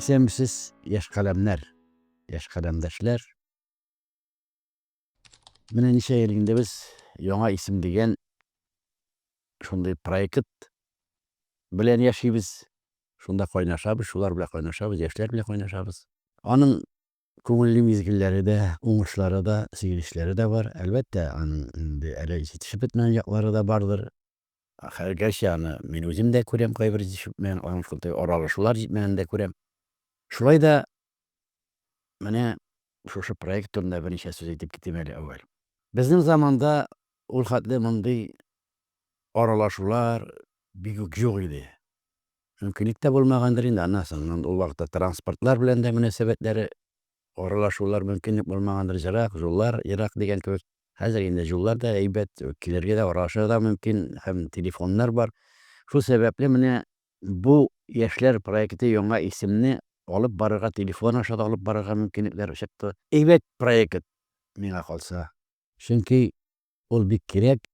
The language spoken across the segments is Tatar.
Исәнмесез, яшь каләмнәр, яшь каләмдәшләр. Менә ничә ел инде без Яңа исем дигән шундый проект белән яшибез. Шунда кайнашабыз, шулар белән кайнашабыз, яшьләр белән кайнашабыз. Аның күңелле мизгелләре дә, уңышлары да, сөенечләре дә бар. Әлбәттә, аның инде әле җитешеп бетмәгән яклары да бардыр. Гәрчә аны мин үзем дә күрәм, кайбер җитешеп бетмәгән, аның шундый аралашулар җитмәгәнен дә күрәм. Шулай да менә шушы проект турында берничә сүз әйтеп китим әле әүвәл. Безнең заманда ул хәтле мондый аралашулар бик үк юк иде. Мөмкинлек тә булмагандыр инде, аннан соң ул вакытта транспортлар белән дә мөнәсәбәтләре, аралашулар мөмкинлек булмагандыр, җырак, юллар ерак дигән кебек. Хәзер инде юллар да әйбәт, килергә дә, аралашырга да мөмкин һәм телефоннар бар. Шул сәбәпле менә бу яшьләр проекты яңа исемне алып барырга, телефон аша да алып барырга мөмкинлекләр чыкты. Әйбәт проект, миңа калса. Чөнки ул бик кирәк.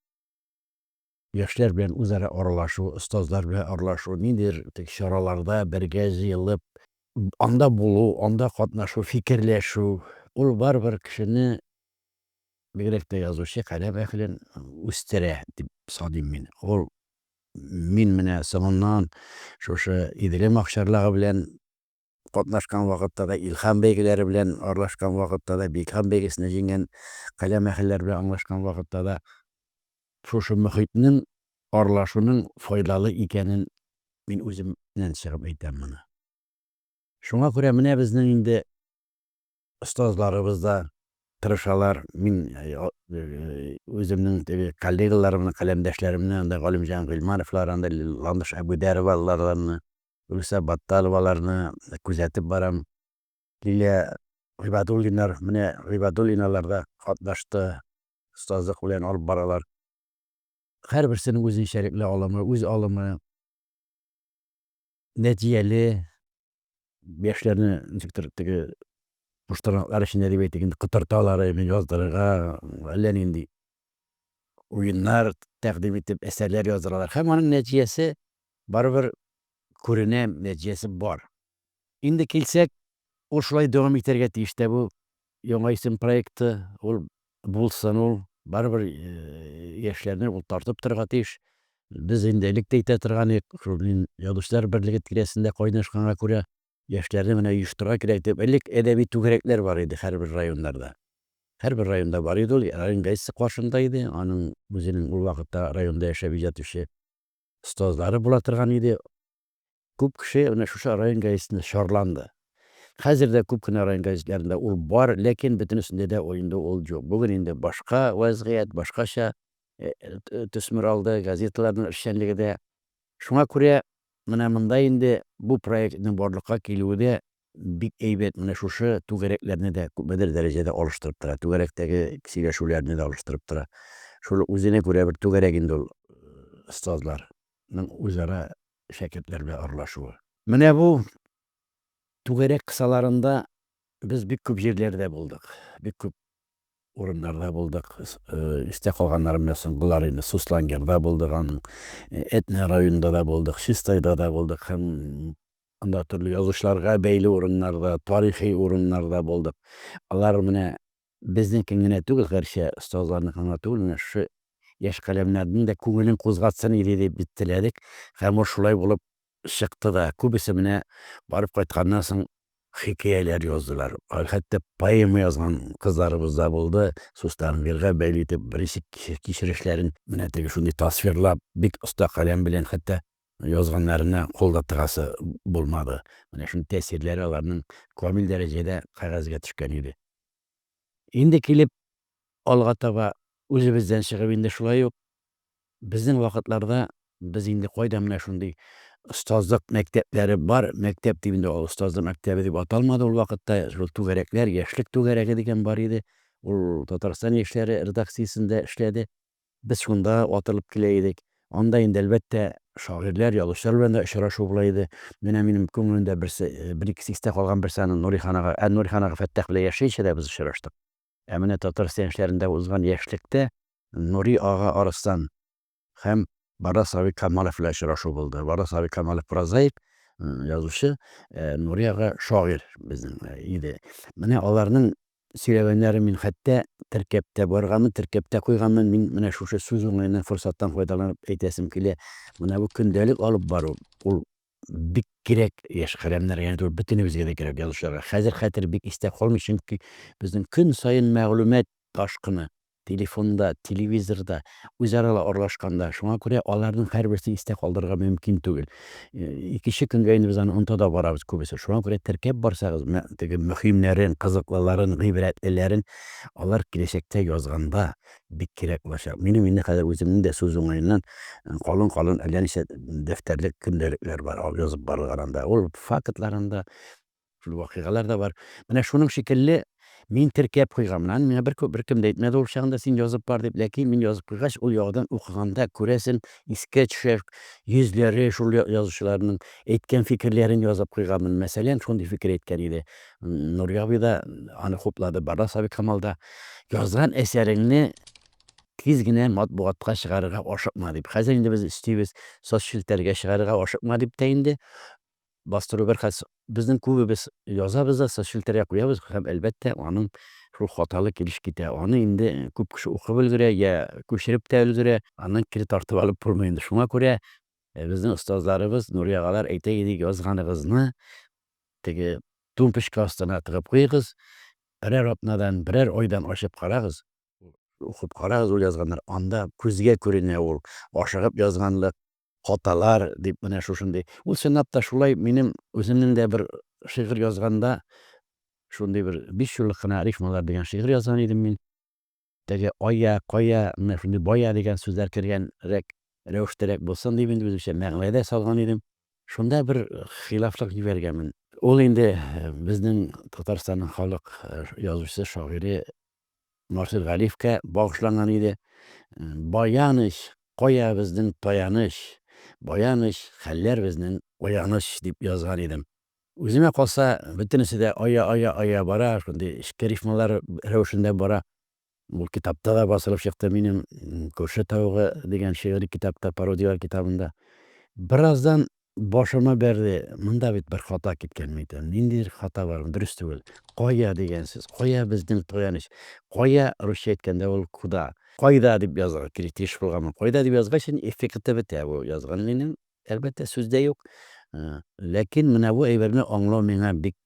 Яшьләр белән үзара аралашу, остазлар белән аралашу, ниндидер теге чараларда бергә җыелып, анда булу, анда катнашу, фикерләшү, ул барыбер кешене, бигрәк тә язучы, каләм әһелен үстерә дип саныйм мин. Ул мин менә соңыннан шушы Иделем акчарлагы белән катнашкан вакытта да, Илһам бәйгеләре белән аралашкан вакытта да, Илһам бәйгесендә җиңгән каләм әһелләре белән аңлашкан вакытта да шушы мохитнең, аралашуның файдалы икәнен мин үземнән чыгып әйтәм моны. Шуңа күрә менә безнең инде остазларыбыз да тырышалар. Мин үземнең теге коллегаларымны, каләмдәшләремне, анда Галимҗан Гыйльмановлар, анда Ландыш Әбүдәроваларны, Гөлүсә Батталоваларны күзәтеп барам. Лилия Гыйбадуллиннар, менә Гыйбадуллиналар да катнашты, остазлык белән алып баралар. Һәрберсенең үзенчәлекле алымы, үз алымы, нәтиҗәле. Яшьләрне ничектер теге куштырнаклар эчендә дип әйтик инде, котырталар, яздырырга, әллә нинди уеннар тәкъдим итеп, әсәрләр яздыралар. Һәм аның нәтиҗәсе барыбер күренә, нәтиҗәсе бар. Инде килсәк, ул шулай дәвам итәргә тиеш тә бу Яңа исем проекты, ул булсын ул, барыбер яшьләрне ул тартып торырга тиеш. Без инде элек тә әйтә торган идек, шул мин Язучылар берлеге тирәсендә кайнашканга күрә, яшьләрне менә оештырырга кирәк дип, элек әдәби түгәрәкләр бар иде һәрбер районнарда. Һәрбер районда бар иде ул, район газетасы каршында иде, аның үзенең ул вакытта районда яшәп иҗат итүче остазлары була торган иде. Күп кеше менә шушы район газетасында чарланды. Хәзер дә күп кенә район газетләрендә ул бар, ләкин бөтенесендә дә ул инде ул юк. Бүген инде башка вәзгыять, башкача төсмер алды газеталарның эшчәнлеге дә. Шуңа күрә менә монда инде бу проектның барлыкка килүе дә бик әйбәт. Менә шушы түгәрәкләрне дә күпмедер дәрәҗәдә алыштырып тора. Түгәрәктәге сөйләшүләрне дә алыштырып тора. Шул үзенә күрә бер түгәрәк инде ул остазларның үзара шәкертләр белән аралашуы. Менә бу түгәрәк кысаларында без бик күп җирләрдә булдык, бик күп урыннарда булдык. Истә калганнары менә соңгылар инде Суслонгерда булдык, аның Әтнә районында да булдык, Чистайда да булдык һәм анда төрле язучыларга бәйле урыннарда, тарихи урыннарда булдык. Алар менә безнекен генә түгел, гәрчә остазларныкын гына түгел, менә шушы яшь каләмнәрнең дә күңелен кузгатсын иде дип бит теләдек. Һәм ул шулай булып чыкты да. Күбесе менә барып кайтканнан соң хикәяләр яздылар. Хәтта поэма язган кызларыбыз да булды. Суслонгерга бәйле итеп беренче кичерешләрен менә теге шундый тасвирлап, бик оста каләм белән хәтта язганнарына кул да тыгасы булмады. Менә шундый тәэсирләре аларның камил дәрәҗәдә кәгазьгә төшкән иде. Инде килеп алга таба үзебездән чыгып инде шулай ук безнең вакытларда без инде кайда менә шундый остазлык мәктәпләре бар, мәктәп дип инде ул остазлык мәктәбе дип аталмады ул вакытта, шул түгәрәкләр, яшьлек түгәрәге дигән бар иде. Ул Татарстан яшьләре редакциясендә эшләде. Без шунда атылып килә идек. Анда инде, әлбәттә, шагыйрьләр, язучылар белән дә очрашу була иде. Менә минем күңелемдә берсе, бер-икесе истә калган берсе аның Нурихан ага, ә Нурихан ага Фәттах белән яшәенчә дә без очраштык. Ә менә Татарстан яшьләрендә узган яшьлектә Нури ага Арыслан һәм Барас абый Камалов белән очрашу булды. Барас абый Камалов прозаик, язучы, Нури ага шагыйрь безнең иде. Менә аларның сөйләгәннәрен мин хәтта теркәп тә барганмын, теркәп тә куйганмын. Мин менә шушы сүз уңаеннан форсаттан файдаланып әйтәсем килә. Менә бу көндәлек алып бару, ул бик кирәк яшь каләмнәргә генә түгел, бөтенебезгә дә кирәк, язучыларга. Хәзер хәтер бик истә калмый, чөнки безнең көн саен мәгълүмат ташкыны, телефонда, телевизорда, үзара ла аралашканда. Шуңа күрә аларның һәрберсен истә калдырырга мөмкин түгел. Икенче көнгә инде без аны оныта да барабыз күбесе. Шуңа күрә теркәп барсагыз, менә теге мөһимнәрен, кызыклыларын, гыйбрәтлеләрен, алар киләчәктә язганда бик кирәк булачак. Минем инде хәзер үземнең дә сүз уңаеннан калын-калын әллә ничә дәфтәрлек көндәлекләр бар, язып барылган анда. Ул фактлар анда, шул вакыйгалар да бар. Менә шуның шикелле мин теркәп куйганмын. Аны миңа бер беркем дә әйтмәде ул чагында син язып бар дип. Ләкин мин язып куйгач, ул яңадан укыганда күрәсең, искә төшә, йөзләре шул язучыларның әйткән фикерләрен язып куйганмын. Мәсәлән, шундый фикер әйткән иде. Нури абый да аны хуплады, Барлас абый Камал да. Язган әсәреңне тиз генә матбугатка чыгарырга ашыкма дип. Хәзер инде без өстибез, соцчелтәргә чыгарырга ашыкма дип тә инде. Бастыру бер хәл. Безнең күбебез язабыз да, соцчелтәргә куябыз һәм, әлбәттә, аның шул хаталы килеш китә. Аны инде күп кеше укып өлгерә, я күчереп тә өлгерә. Аннан кире тартып алып булмый инде. Шуңа күрә безнең остазларыбыз, Нури агалар әйтә иде, язганыгызны теге тумпочка астына тыгып куегыз, берәр атнадан, берәр айдан ачып карагыз, укып карагыз ул язганнар, анда күзгә күренә ул ашыгып язганлык, хаталар дип менә шушындый. Ул чынлап та шулай, минем үземнең дә бер шигырь язганда шундый бер 5 юллык кына «Рифмалар» дигән шигырь язган идем мин. Теге ая, кая, менә шундый бая дигән сүзләр кергәнрәк рәвештәрәк булсын дип инде үземчә мәгънә дә салган идем. Шунда бер хилафлык җибәргәнмен. Ул инде безнең Татарстанның халык язучысы, шагыйре Марсель Галиевкә багышланган иде. Баяныч, кая безнең таяныч, баяныч, хәлләр безнең аяныч дип язган идем. Үземә калса, бөтенесе дә ая, ая, ая бара, шундый эчке рифмалар рәвешендә бара. Ул китапта да басылып чыкты минем «Күрше тавыгы» дигән шигъри китапта, пародияләр китабында. Бераздан башыма бәрде, монда бит бер хата киткән, мин әйтәм. Ниндидер хата бар, дөрес түгел. Кая дигән сүз, кая безнең таяныч, кая русча әйткәндә ул куда. Кайда дип язарга кирәк, тиеш булганмын. Кайда дип язгач, инде эффекты бетә бу язган минем. Әлбәттә, сүз дә юк. Ләкин менә бу әйберне аңлау миңа бик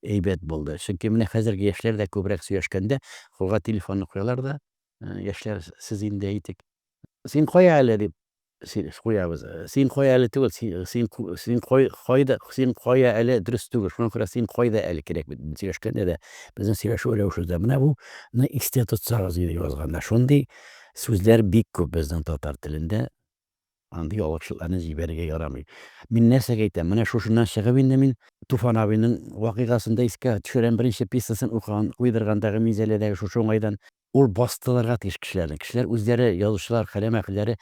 әйбәт булды. Чөнки менә хәзерге яшьләр дә күбрәк сөйләшкәндә кулга телефонны куялар да, яшьләр, сез инде әйтик, син кая әле дип куябыз. Син кая әле түгел, син син кайда, син кая әле дөрес түгел. Шуңа күрә син кайда әле кирәк бит. Сөйләшкәндә дә безнең сөйләшү рәвешебездә. Менә буны истә тотсагыз иде язганда. Шундый сүзләр бик күп безнең татар телендә. Андый ялгышлыкларны җибәрергә ярамый. Мин нәрсәгә әйтәм? Менә шушыннан чыгып инде мин Туфан абыйның вакыйгасын да искә төшерәм. Беренче пьесасын укыган, куйдыргандагы Минзәләдәге шушы уңайдан. Ул бастылырга тиеш кешеләрне. Кешеләр үзләре, язучылар, каләм әһелләре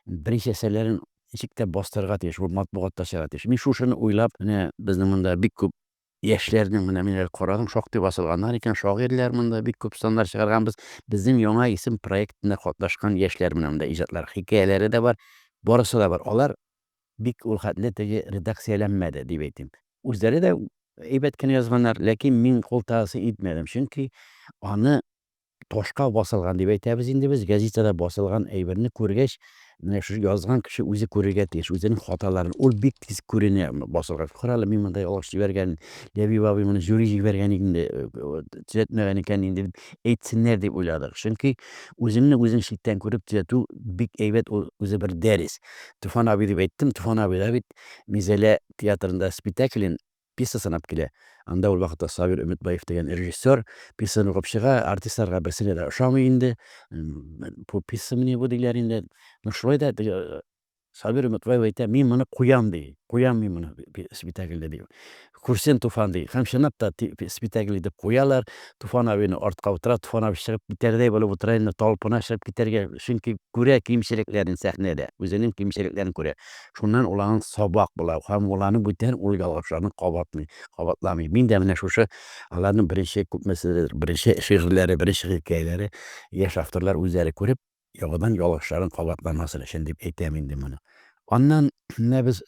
беренче әсәрләрен ничек тә бастырырга тиеш, ул матбугатта чыгарга тиеш. Мин шушыны уйлап, менә безнең монда бик күп яшьләрнең, менә мин әле карадым, шактый басылганнар икән, шагыйрьләр монда бик күп саннар чыгарганбыз. Безнең «Яңа исем» проектында катнашкан яшьләр менә монда иҗатлар, хикәяләре дә бар, барысы да бар. Алар бик ул хәтле теге редакцияләнмәде, дип әйтим. Үзләре дә әйбәт кенә язганнар, ләкин мин кул тагысы итмәдем, чөнки аны ташка басылган дип әйтәбез инде без, газетада басылган әйберне күргәч, менә шушы язган кеше үзе күрергә тиеш, үзенең хаталарын. Ул бик тиз күренә басылган. Карале, мин монда ялгыш җибәргән, Ләбиб абый моны жюри җибәргән инде, төзәтмәгән икән инде дип әйтсеннәр дип уйладык. Чөнки үзеңне үзең читтән күреп төзәтү бик әйбәт, ул үзе бер дәрес. Туфан абый дип әйттем, Туфан абый да бит Минзәлә театрында спектаклен пьеса санап килә. Анда ул вакытта Сабир Өметбаев дигән режиссер пьесаны укып чыга, артистларга берсенә дә ошамый инде. Бу пьеса мени бу диләр инде. Но шулай да теге Сабир Өметбаев әйтә, мин моны куям ди. Куям мин моны спектакльдә ди. Күрсен Туфан ди. Һәм чынлап та спектакль итеп куялар. Туфан абыйны артка утыра, Туфан абый чыгып китәрдәй булып утыра инде, талпына чыгып китәргә, чөнки күрә кимчелекләрен сәхнәдә, үзенең кимчелекләрен күрә. Шуннан ул аның сабак була һәм ул аны бүтән ул ялгышларны кабатмый, кабатламый. Мин дә менә шушы аларның беренче күпмеседер, беренче шигырьләре, беренче хикәяләре яшь авторлар үзләре күреп, яңадан ялгышларын кабатламасын өчен дип әйтәм инде моны. Аннан менә без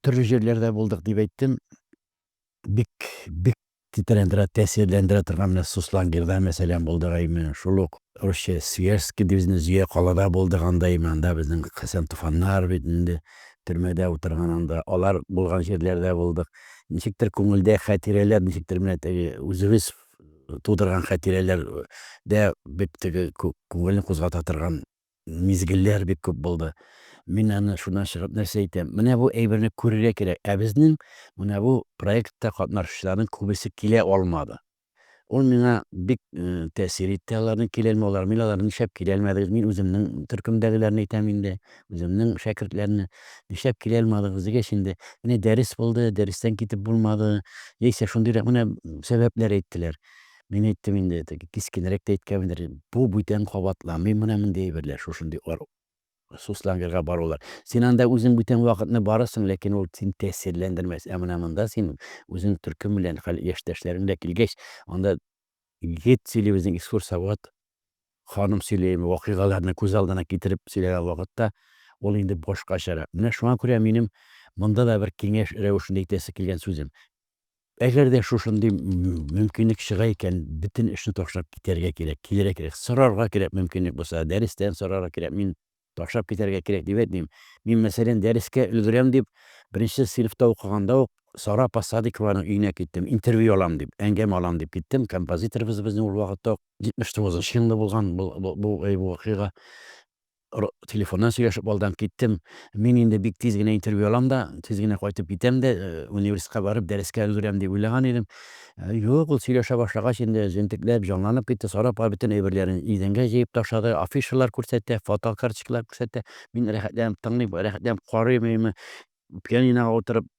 Төрле җирләрдә булдык дип әйттем. Бик, бик тетрәндерә, тәэсирләндерә торган менә Суслонгерда, мәсәлән, булдык әйме. Шул ук русча Свияжский дип безне Зөя калада булдык анда әйме. Анда безнең Хәсән Туфаннар бит инде төрмәдә утырган анда. Алар булган җирләрдә булдык. Ничектер күңелдә хатирәләр, ничектер менә теге үзебез тудырган хатирәләр дә бик теге күңелне кузгата торган мизгелләр бик күп булды. Мин аны шуннан чыгып нәрсә әйтәм? Менә бу әйберне күрергә кирәк. Ә безнең менә бу проектта катнашучыларның күбесе килә алмады. Ул миңа бик тәэсир итте аларның килә алмаулары. Мин аларны нишләп килә алмадыгыз? Мин үземнең төркемдәгеләрне әйтәм инде, үземнең шәкертләрне. Нишләп килә алмадыгыз дигәч инде, менә дәрес булды, дәрестән китеп булмады, яисә шундыйрак менә сәбәпләр әйттеләр. Мин әйттем инде, теге кискенрәк тә әйткәнмендер, бу бүтән кабатланмый менә мондый әйберләр, шушындый Суслонгерга барулар. Син анда үзең бүтән вакытны барырсың, ләкин ул сине тәэсирләндермәс. Ә менә монда син үзең төркем белән, яшьтәшләрең белән килгәч, анда гид сөйли безнең экскурсовод, ханым сөйли, вакыйгаларны күз алдына китереп сөйләгән вакытта ул инде башкачарак. Менә шуңа күрә минем монда да бер киңәш рәвешендә әйтәсе килгән сүзем. Әгәр дә шушындый мөмкинлек чыга икән, бөтен эшне ташлап китәргә кирәк, килергә кирәк, сорарга кирәк мөмкинлек булса, дәрестән сорарга кирәк. Мин ташлап китәргә кирәк дип әйтмим. Мин, мәсәлән, дәрескә өлгерәм дип, беренче сыйныфта укыганда ук Сара апа Садыйкованың өенә киттем, интервью алам дип, әңгәмә алам дип киттем. Композиторыбыз безнең ул вакытта ук 79 нчы елда булган бу вакыйга. Телефоннан сөйләшеп алдан киттем. Мин инде бик тиз генә интервью алам да, тиз генә кайтып китәм дә, университетка барып дәрескә өлгерәм дип уйлаган идем. Юк, ул сөйләшә башлагач инде җентекләп җанланып китте. Сара апа бөтен әйберләрен идәнгә җыеп ташлады, афишалар күрсәтә, фотокарточкалар күрсәтә. Мин рәхәтләнеп тыңлыйм, рәхәтләнеп карыйм, пианинога утырып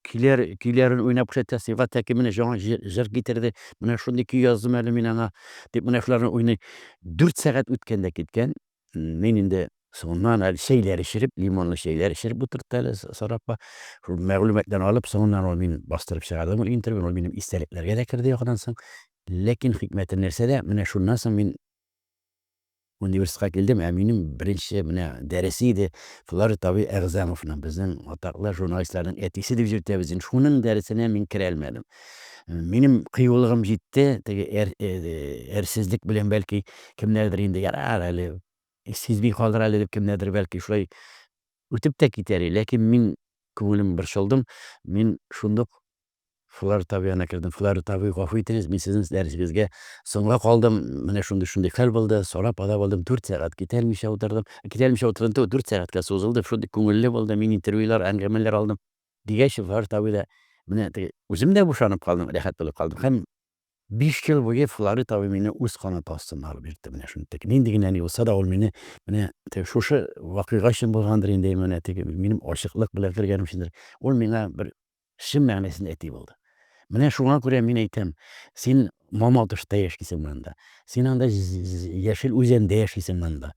көйләр, көйләрен уйнап күрсәтә, Сибгат Хәким менә яңа җыр китерде, менә шундый көй яздым әле мин аңа, дип менә шуларны уйный. 4 сәгать үткән дә киткән. Мин инде соңыннан әле чәйләр эчереп, лимонлы чәйләр эчереп утыртты әле Сара апа. Шул мәгълүматларны алып, соңыннан ул мин бастырып чыгардым ул интервьюны, ул минем истәлекләргә дә керде якыннан соң. Ләкин хикмәте нәрсәдә, менә шуннан соң мин университетка килдем, ә минем беренче менә дәресе иде Флорид абый Әгъзамовның, безнең атаклы журналистларның әтисе дип йөртәбез инде. Шуның дәресенә мин керә алмадым. Минем кыюлыгым җитте, теге әрсезлек белән бәлки кемнәрдер инде ярар әле сизми калыр әле дип кемнәрдер бәлки шулай үтеп тә китәр, ләкин мин күңелем борчылдым. Мин шундук Флорид абый янына кердем. Флорид абый, гафу итегез, мин сезнең дәресегезгә соңга калдым. Менә шундый-шундый хәл булды. Сорап ала булдым. 4 сәгать китә алмыйча утырдым. Китә алмыйча утырдым түгел, 4 сәгатькә сузылды. Шундый күңелле булды. Мин интервьюлар, әңгәмәләр алдым. Дигәч, Флорид абый да менә теге үзем дә бушанып калдым, рәхәт булып калдым. Һәм 5 ел буе Флорид абый мине үз канаты астына алып йөртте. Менә шундый теге нинди генә ни булса да, ул мине менә теге шушы вакыйга өчен булгандыр инде, менә теге минем ачыклык белән кергәнем өчендер. Ул миңа бер чын мәгънәсендә әти булды. Менә шуңа күрә мин әйтәм, син Мамадышта яшисеңме анда, син анда Яшел Үзәндә яшисеңме анда,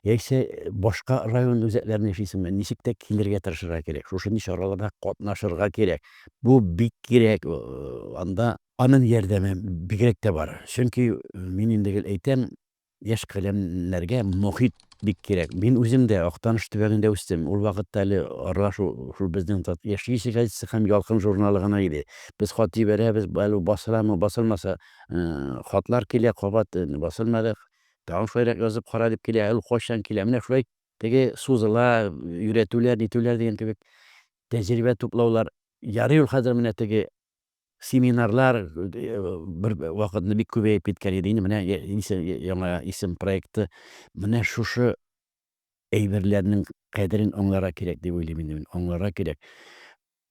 яисә башка район үзәкләрендә яшисеңме, ничек тә килергә тырышырга кирәк, шушындый чараларда катнашырга кирәк. Бу бик кирәк, анда аның ярдәме бигрәк тә бар. Чөнки мин инде гел әйтәм, Яшь каләмнәргә мохит бик кирәк. Мин үзем дә Актаныш төбәгендә үстем. Ул вакытта әле аралашу шул безнең Яшь кеше газетасы һәм Ялкын журналы гына иде. Без хат җибәрәбез, әле ул басыламы, басылмаса, хатлар килә, кабат басылмады, тагын шулайрак язып кара дип килә, әле ул кайчан килә. Менә шулай теге сузыла, өйрәтүләр, нитүләр дигән кебек тәҗрибә туплаулар. Ярый ул хәзер менә теге семинарлар бер вакытны бик күбәеп киткән иде. Инде менә яңа исем проекты. Менә шушы әйберләрнең кадерен аңларга кирәк дип уйлыйм инде мин. Аңларга кирәк.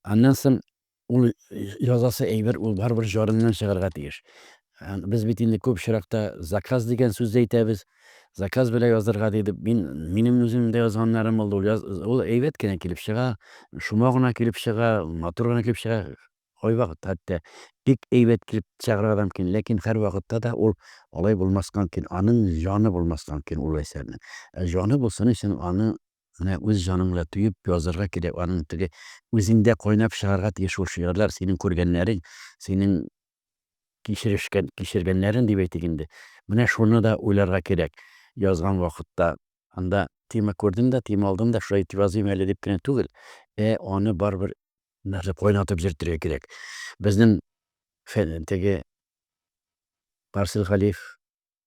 Аннан соң ул язасы әйбер ул барыбер җаныннан чыгарга тиеш. Без бит инде күп очракта заказ дигән сүз әйтәбез. Заказ белән язырга диде. Мин минем үземнең дә язганнарым булды. Ул, яз, ул әйбәт кенә килеп чыга, шома гына килеп чыга, матур гына килеп чыга. Кайвакыт хәтта бик әйбәт килеп чыгарга да мөмкин, ләкин һәрвакытта да ул алай булмаска мөмкин. Аның җаны булмаска мөмкин ул әсәрнең. Ә җаны булсын өчен аны менә үз җаның белән тоеп язырга кирәк. Аның теге үзеңдә кайнап чыгарга тиеш ул шигырьләр, синең күргәннәрең, синең кичерешкән, кичергәннәрең дип әйтик инде. Менә шуны да уйларга кирәк язган вакытта. Анда тема күрдем дә, тема алдым да, шулай итеп языйм әле дип кенә түгел, ә аны барыбер. Нәрсә кайнатып йөртергә кирәк. Безнең теге Марсель Галиев,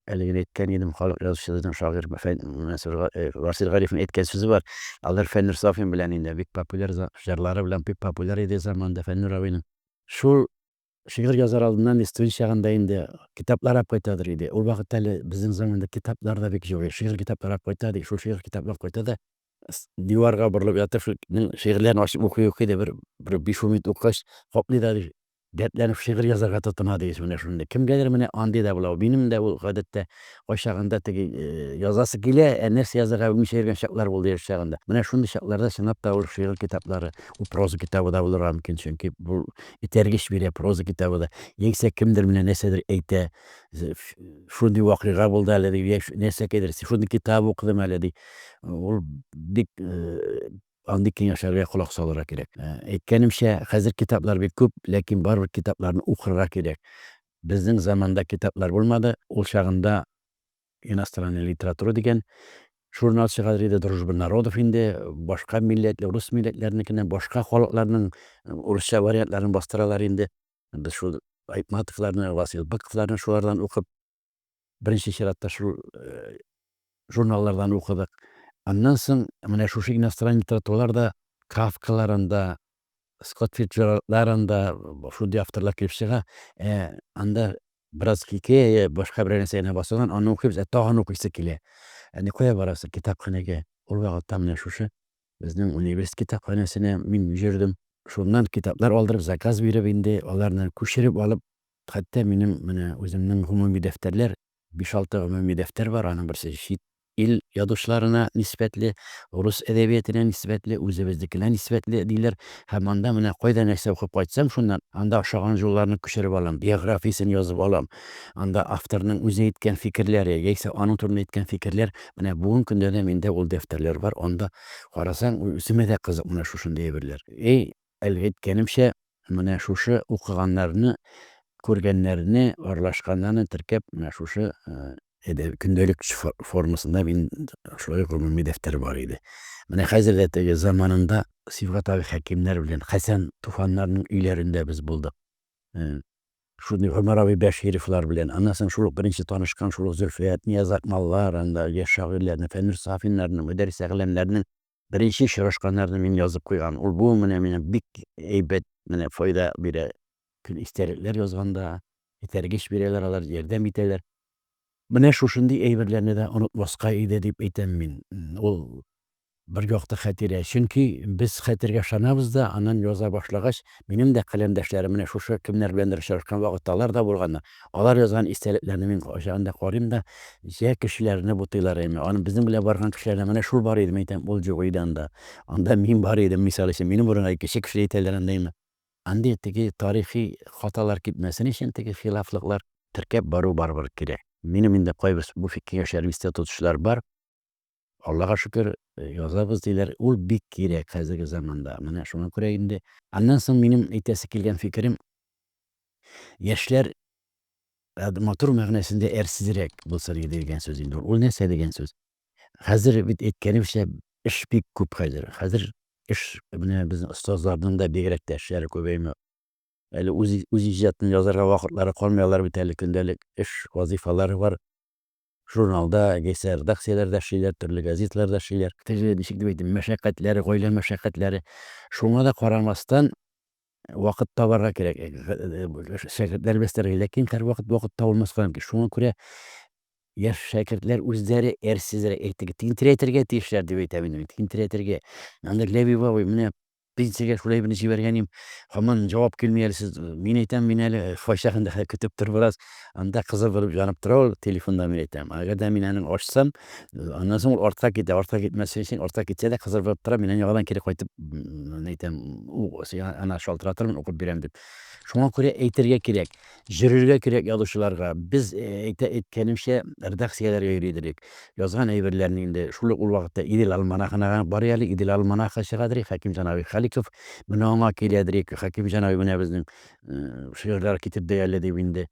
әле генә әйткән идем, халык язучысының шагыйрь Марсель Галиевның әйткән сүзе бар. Алар Фәннур Сафин белән инде бик популяр җырлары белән бик популяр иде заманында Фәннур абыйның. Шул шигырь язар алдыннан студент чагында инде китаплар алып кайтадыр иде. Ул вакытта әле безнең заманда китаплар да бик юк иде. Шигырь китаплар алып кайта ди. Шул шигырь китаплар кайта да диварга борылып ятып шул шигырьләрен ачып укый-укый да бер 5-10 минут укыгач, каплый да дәртләнеп шигырь язарга тотына ди менә шундый. Кемгәдер менә андый да була. Минем дә ул гадәттә кайчагында теге язасы килә, ә нәрсә язарга белмичә йөргән чаклар булды яшь чагында. Менә шундый чакларда чынлап та ул шигырь китаплары, ул проза китабы да булырга мөмкин, чөнки бу этәргеч бирә проза китабы да. Яисә кемдер менә нәрсәдер әйтә, шундый вакыйга булды әле ди, нәрсәкәйдер, шундый китап укыдым әле ди. Ул бик андый киңәшләргә колак салырга кирәк. Әйткәнемчә, хәзер китаплар бик күп, ләкин барыбер китапларны укырга кирәк. Безнең заманда китаплар булмады. Ул чагында иностранная литература дигән журнал чыгадыр иде, Дружба народов инде, башка милләтле, рус милләтләренекенә, башка халыкларның урысча вариантларын бастыралар инде. Без шул Айтматовларны, Васил Быковларны шулардан укып, беренче чиратта шул журналлардан укыдык. Аннан соң менә шушы иностранный литературалар да Кафкаларында, Скотт Фицджеральдларында шундый авторлар килеп чыга. Ә анда бераз хикәя, башка берәр нәрсә генә басылган, аны укыйбыз, ә тагын укыйсы килә. Ә ни кая барасың? Китапханәгә. Ул вакытта менә шушы безнең университет китапханәсенә мин йөрдем. Шуннан китаплар алдырып, заказ биреп инде, аларны күчереп алып, хәтта минем менә үземнең гомуми дәфтәрләр, биш-алты гомуми дәфтәр бар, аның берсе чит ил язучыларына нисбәтле, рус әдәбиятына нисбәтле, үзебезнекенә нисбәтле диләр. Һәм анда менә кайда нәрсә укып кайтсам шуннан, анда ошаган юлларны күчереп алам, биографиясен язып алам. Анда авторның үзе әйткән фикерләре, яисә аның турында әйткән фикерләр, менә бүгенге көндә дә миндә ул дәфтәрләр бар. Анда карасаң, үземә дә кызык менә шушындый әйберләр. И, әлеге әйткәнемчә, менә шушы укыганнарны, күргәннәрне, аралашканнарны теркәп, менә шушы көндәлек формасында мин шулай ук гомуми дәфтәр бар иде. Менә хәзер дә теге заманында Сибгат абый Хәкимнәр белән Хәсән Туфаннарның өйләрендә без булдык. Шундый Гомәр абый Бәшировлар белән, аннан соң шул ук беренче танышкан шул ук Зөлфәт, Нияз Акмаллар, анда яшь шагыйрьләрне, Фәннүр Сафиннарның, Мөдәррис Әгъләмнәрнең беренче очрашканнарны мин язып куйган. Ул бу менә миңа бик әйбәт менә файда бирә. Көн истәлекләр язганда этәргеч бирәләр алар, ярдәм итәләр. Менә шушындый әйберләрне дә онытмаска иде дип әйтәм мин. Ул бер якты хатирә. Чөнки без хәтергә ышанабыз да, аннан яза башлагач, минем дә каләмдәшләрем менә шушы кемнәр беләндер очрашкан вакытта алар да булганнар. Алар язган истәлекләрне мин кайчагында карыйм да, җә кешеләрне бутыйлар әйме. Аның безнең белән барган кешеләрдә менә шул бар иде, мин әйтәм, ул юк иде анда. Анда мин бар идем, мисал өчен, минем урынга икенче кеше әйтәләр анда әйме. Андый теге тарихи хаталар китмәсен өчен теге хилафлыклар теркәп бару барыбер кирәк. Минем инде кайбер бу киңәшләрне истә тотучылар бар. Аллага шөкер, язабыз диләр. Ул бик кирәк хәзерге заманда. Менә шуңа күрә инде. Аннан соң минем әйтәсе килгән фикерем, яшьләр матур мәгънәсендә әрсезрәк булсын иде дигән сүз инде ул. Ул нәрсә дигән сүз? Хәзер бит әйткәнемчә, эш бик күп хәзер. Хәзер эш менә безнең остазларның да бигрәк тә эшләре күбәймә. Әле үз үз иҗатын язарга вакытлары калмый, алар бит әле көндәлек эш вазифалары бар. Журналда, яисә редакцияләрдә эшлиләр, төрле газеталарда эшлиләр. Теге, ничек дип әйтим, мәшәкатьләре, гаилә мәшәкатьләре. Шуңа да карамастан, вакыт табарга кирәк. Шәкертләр бәсләргә. Ләкин һәрвакыт вакыт табылмаска мөмкин. Шуңа күрә яшь шәкертләр үзләре әрсезрәк, әйтик, тинтерәтергә тиешләр дип әйтәм инде мин, тинтерәтергә. Анда Ләбиб абый, менә Пенсиягә шулай берне җибәргән идем. Һаман җавап килми әле сез. Мин әйтәм, мин әле кайчагында көтеп тор бераз. Анда кызыл булып янып тора ул телефонда, мин әйтәм. Әгәр дә мин аны ачсам, аннан соң ул артка китә. Артка китмәсен өчен, артка китсә дә кызыл булып тора. Мин аны яңадан кире кайтып, мин әйтәм, сиңа ана шалтыратырмын, укып бирәм дип. Шуңа күрә әйтергә кирәк, йөрергә кирәк язучыларга. Без әйтә әйткәнемчә, редакцияләргә йөри идек. Язган әйберләрне инде шул ук ул вакытта Идел альманахына бар әле, Идел альманахы чыгадыр, Хәкимҗан абый Халиков менә аңа киләдер, Хәкимҗан абый менә безнең шигырьләр китерде әле дип инде.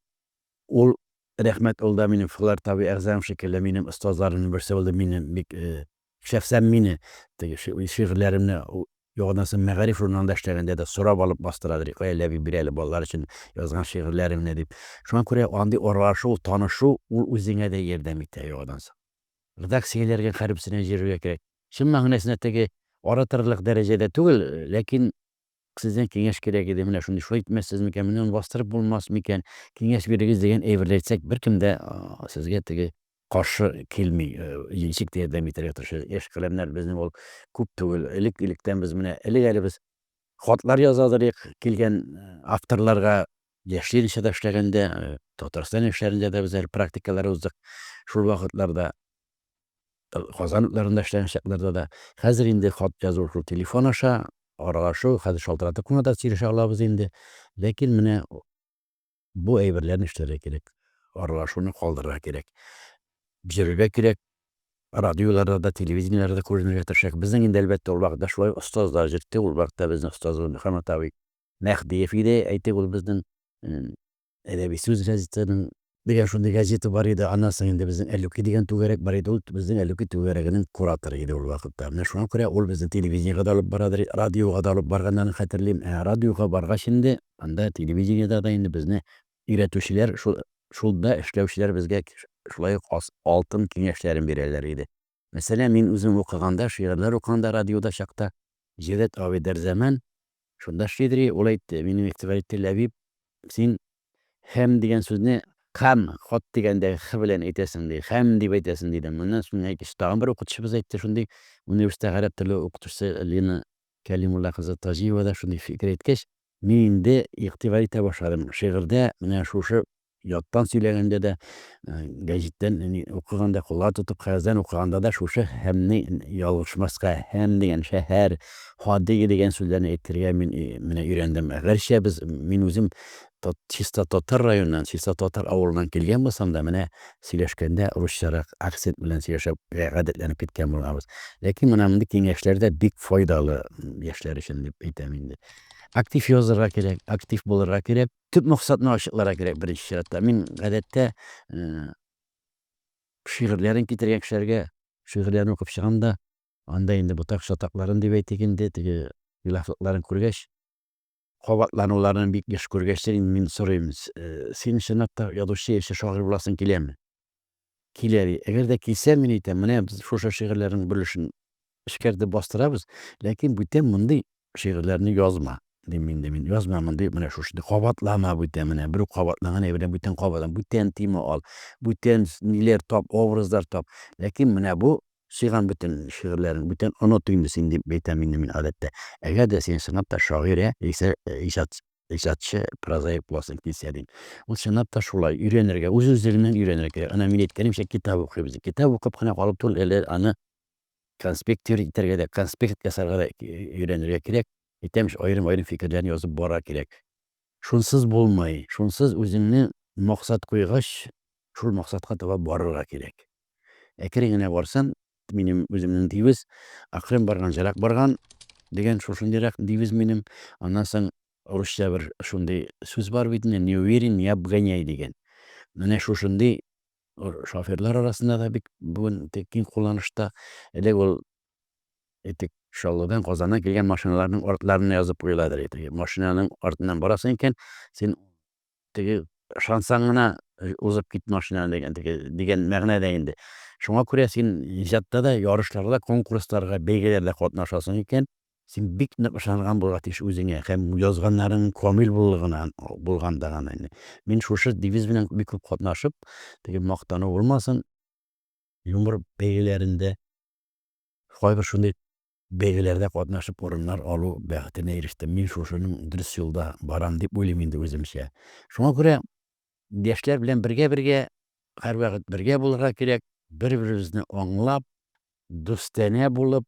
Ул, рәхмәт, ул да минем Фларт абый Әгъзамов шикелле минем остазларымның берсе булды, мине бик шәхсән мине теге шигырьләремне Юк, аннан соң Мәгариф журналында эшләгәндә дә сорап алып бастырадыр. Кая, Ләбиб, бир әле балалар өчен язган шигырьләремне дип. Шуңа күрә андый аралашу, танышу ул үзеңә дә ярдәм итә юк, аннан соң. Редакцияләргә һәрберсенә йөрергә кирәк. Чын мәгънәсенә теге арытырлык дәрәҗәдә түгел, ләкин сездән киңәш кирәк иде, менә шундый шулай итмәссез микән, менә моны бастырып булмас микән, киңәш бирегез дигән әйберләр әйтсәк, беркем дә сезгә теге каршы килми, ничек тә ярдәм итәргә тырыша. Яшь каләмнәр безнең ул күп түгел. Элек-электән без менә, элек әле без хатлар язадыр идек килгән авторларга, Яшьләр да эшләгәндә, Татарстан яшьләрендә дә без әле практикалар уздык. Шул вакытларда Казан утларында эшләгән чакларда да. Хәзер инде хат язу шул телефон аша, аралашу, хәзер шалтыратып кына да сөйләшә алабыз инде. Ләкин менә бу әйберләрне эшләргә кирәк. Аралашуны калдырырга кирәк. Йөрергә кирәк. Радиоларда да, телевидениеләрдә дә күренергә тырышырга. Безнең инде, әлбәттә, ул вакытта шулай остазлар җөртте. Ул вакытта безнең остазыбыз Мөхәммәт абый Мәһдиев иде. Әйтик, ул безнең Әдәби сүз газетаның дигән шундый газета бар иде. Аннан соң инде безнең Әллүки дигән түгәрәк бар иде. Ул безнең Әллүки түгәрәгенең кураторы иде ул вакытта. Менә шуңа күрә ул безне телевидениегә дә алып барадыр, радиога да алып барганнарын хәтерлим. Ә радиога баргач инде, анда телевидениедә дә инде безне өйрәтүчеләр, шул шулда эшләүчеләр безгә шулай ук алтын киңәшләрен бирәләр иде. Мәсәлән, мин үзем укыганда, шигырьләр укыганда радиода чакта, Җәүдәт абый Дәрзәмән шунда эшлидер, ул әйтте, минем игътибар итте, Ләбиб, син һәм дигән сүзне кам, хат дигәндә х белән әйтәсең, ди, хәм дип әйтәсең, диде. Моннан соң икенче тагын бер укытучыбыз әйтте, шундый университетта гарәп теле укытучысы Лина Кәлимулла кызы Таҗиева да шундый фикер әйткәч, мин инде игътибар итә башладым. Шигырьдә менә шушы яттан сөйләгәндә дә, гәҗиттән укыганда, кулга тотып кәгазьдән укыганда да шушы һәмне ялгышмаска, һәм дигән шәһәр, һади дигән сүзләрне әйтергә мин менә өйрәндем. Гәрчә без, мин үзем чиста татар районыннан, чиста татар авылыннан килгән булсам да, менә сөйләшкәндә русчарак акцент белән сөйләшеп гадәтләнеп киткән булганбыз. Ләкин менә мондый киңәшләр дә бик файдалы яшьләр өчен дип әйтәм инде. Актив язырга кирәк, актив булырга кирәк. Төп максатны ачыкларга кирәк беренче чиратта. Мин гадәттә шигырьләрен китергән кешеләргә шигырьләрен укып чыгам да, анда инде ботак-чатакларын дип әйтик инде, теге хилафлыкларын күргәч, кабатлануларын бик еш күргәч, инде мин сорыйм, син чынлап та язучы яисә шагыйрь буласың киләме? Килә ди. Әгәр дә килсә, мин әйтәм, менә без шушы шигырьләрнең бер өлешен эшкәртеп бастырабыз, ләкин бүтән мондый шигырьләрне язма, дим инде мин. Язма мондый, менә шушындый, кабатлама бүтән, менә бер үк кабатланган әйберне бүтән кабатлама, бүтән тема ал, бүтән ниләр тап, образлар тап. Ләкин менә бу сыйган бөтен шигырьләрең бүтән оныт инде син, дип әйтәм инде мин гадәттә. Әгәр дә син чынлап та шагыйрә яисә иҗат иҗатчы, прозаик буласың килсә, дим. Ул чынлап та шулай, өйрәнергә, үз-үзлегеннән өйрәнергә кирәк. Әнә мин әйткәнемчә, китап укыйбыз. Китап укып кына калып түгел, әле аны конспектир итәргә дә, конспект ясарга да өйрәнергә кирәк. Әйтәм ич, аерым-аерым фикерләрне язып барырга кирәк. Шунсыз булмый. Шунсыз үзеңне максат куйгач, шул максатка таба барырга кирәк. Әкрен генә барсаң, минем үземнең девиз, акрын барган җырак барган дигән шушындыйрак девиз минем. Аннан соң русча бер шундый сүз бар бит инде, не уверен, не обгоняй дигән. Менә шушындый шоферлар арасында да бик бүген киң кулланышта. Элек ул әйтик, Чаллыдан, Казаннан килгән машиналарның артларына язып куеладыр иде. Машинаның артыннан барасың икән, син теге ышансаң гына узып кит машинаны дигән теге дигән мәгънәдә инде. Шуңа күрә син иҗатта да, ярышларда, конкурсларга, бәйгеләрдә катнашасың икән, син бик нык ышанган булырга тиеш үзеңә һәм язганнарың камил булгына булганда гына инде. Мин шушы девиз белән бик күп катнашып, теге мактану булмасын, юмор бәйгеләрендә кайбер шундый бәйгеләрдә катнашып урыннар алу бәхетенә ирештем. Мин шушының дөрес юлда барам дип уйлыйм инде үземчә. Шуңа күрә яшьләр белән бергә-бергә, һәрвакыт бергә булырга кирәк, бер-беребезне аңлап, дустанә булып,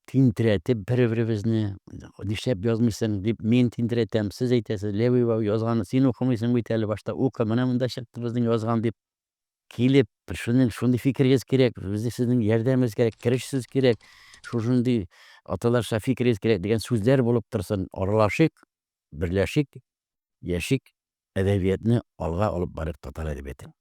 тинтерәтеп бер-беребезне, нишләп язмыйсың дип мин тинтерәтәм, сез әйтәсез, Левый бабай язганны син укымыйсың бит әле, башта укы, менә монда чыкты безнең язган дип килеп, шуның шундый фикерегез кирәк, безгә сезнең ярдәмегез кирәк, кереш сүз кирәк, шушындый аталарча фикерегез кирәк дигән сүзләр булып торсын. Аралашыйк, берләшик, яшик, әдәбиятны алга алып барыйк, татар әдәбиятын.